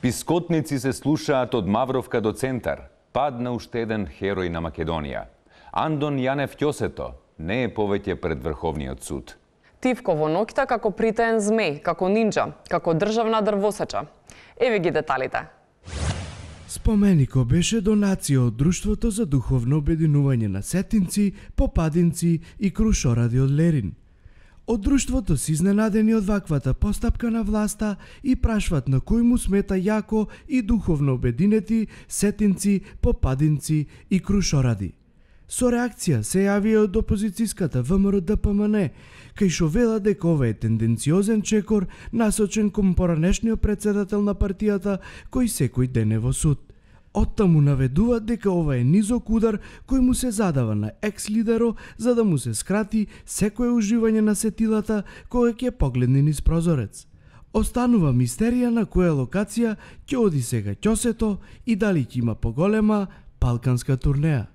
Пискотници се слушаат од Мавровка до центар. Падна уште еден херој на Македонија. Андон Јанев Ќосето не е повеќе пред Врховниот суд. Тивко во ноќта како притеен змеј, како нинџа, како државна дрвосеча. Еве ги деталите. Споменикот беше донација од Друштвото за духовно обединување на сетинци, попадинци и крушоради од Лерин. Од Друштвото се изненадени од ваквата постапка на власта и прашват на кој му смета јако и духовно обединети сетинци, попадинци и крушоради. Со реакција се јавија од опозицијската ВМРО-ДПМН, кај шо вела дека ова е тенденциозен чекор насочен кон поранешниот председател на партијата кој секој ден е во суд. Оттаму наведуваат дека ова е низок удар кој му се задава на екс-лидеро за да му се скрати секое уживање на сетилата кога ќе погледне низ прозорец. Останува мистерија на која локација ќе оди сега Ќосето и дали ќе има поголема балканска турнеја.